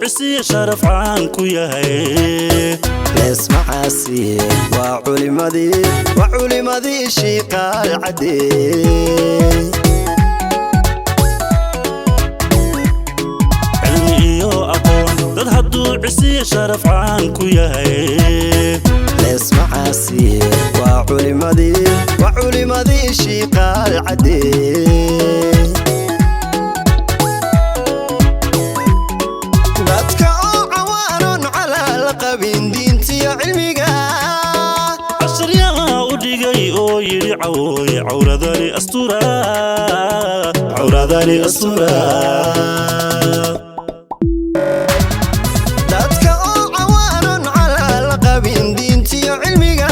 Cisiya sharaf caan ku yahay. Leesmacaasiye waa culimadii, waa culimadii Shiiqaal Cadde. Cilmi iyo aqoon dad hadduu cisiya sharaf caan ku yahay. Leesmacaasiye waa culimadii, waa culimadii Shiiqaal Cadde. Dadka oo cawaanon calaala qabin diintiyo cilmiga. Casharyaha u dhigay oo yidhi cawooy cawradani astura, cawradani astura. Dadka oo cawaanon calaala qabin diintiyo cilmiga.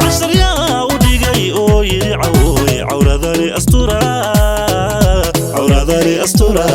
Casharyaha u dhigay oo yidhi cawooy cawradani astura, cawradani astura.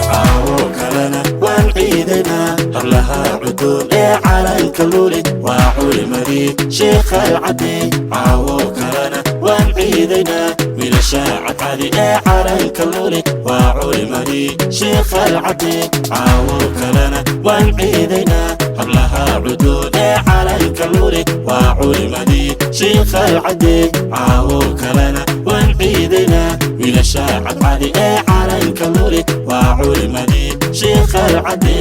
Caawo kalena waan ciidaynaa, hablaha cudoon ee calanka luli waa culimadii Sheekhaal Cadde. Caawo kalena waan ciidaynaa, wiilasha cadcadi ee calanka luli waa culimadii Sheekhaal Cadde. Caawo kalena waan ciidaynaa, hablaha cudoon ee calanka luli waa culimadii Sheekhaal Cadde. Caawo kalena waan ciidaynaa, wiilasha cadcadi ee calanka luli waa culimadii Sheekhaal Cadde.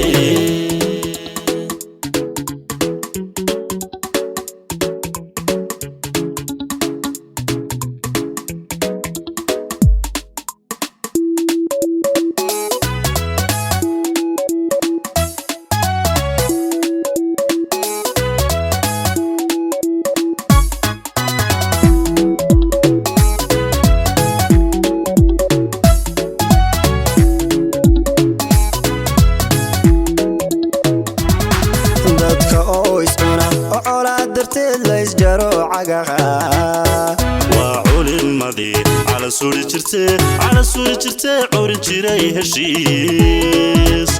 Dadka oo iscuna oo colaad darteed laysjaro cagaha. Waa culimadii cala suri jirtee, cala suri jirtee, curin jiray heshiis.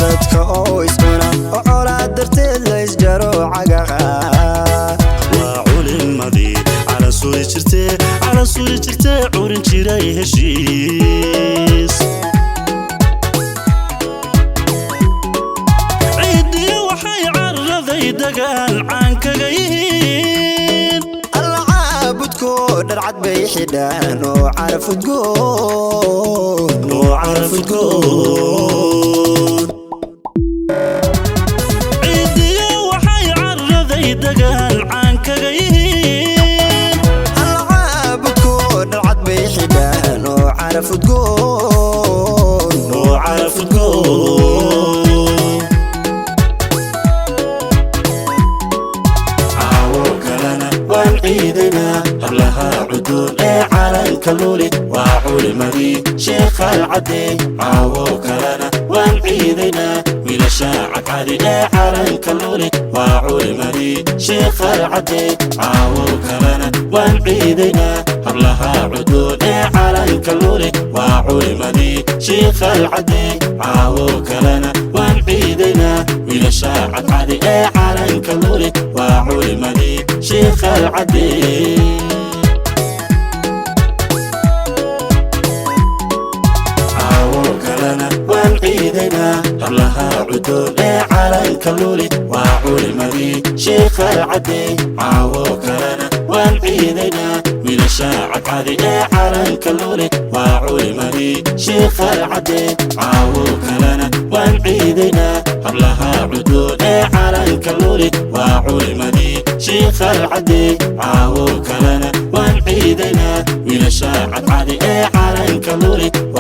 Dadka oo iscuna oo colaad darteed laysjaro cagaha. Waa culimadii cala suri jirtee, cala suri jirtee, curin jiray heshiis. Ciiddii waxay carraday degaan caan kaga yihiin. Alla caabudkoo dharcad bay xidhaan oo caraf udgoon, oo caraf udgoon. Ciiddiyo waxay carraday degaan caan kaga yihiin. Alla caabudkoo dharcad bay xidhaan oo caraf udgoon, oo caraf udgoon. Caawo kalena waan ciidaynaa, hablaha cudoon ee calanka luli waa culimadii Sheekhaal Cadde. Caawo kalena waan ciidaynaa, wiilasha cadcadi ee calanka luli waa culimadii Sheekhaal Cadde. Caawo kalena waan ciidaynaa, hablaha cudoon ee calanka luli waa culimadii Sheekhaal Cadde. Caawo kalena waan ciidaynaa, wiilasha cadcadi ee calanka luli waa culimadii Sheekhaal Cadde. Caawo kalena waan ciidaynaa, hablaha cudoon ee calanka luli waa culimadii Sheekhaal Cadde. Caawo kalena waan ciidaynaa, wiilasha cadcadi ee calanka luli waa culimadii Sheekhaal Cadde. Caawo kalena waan ciidaynaa, hablaha cudoon ee calanka luli waa culimadii Sheekhaal Cadde. Caawo kalena waan ciidaynaa, wiilasha cadcadi ee calanka luli.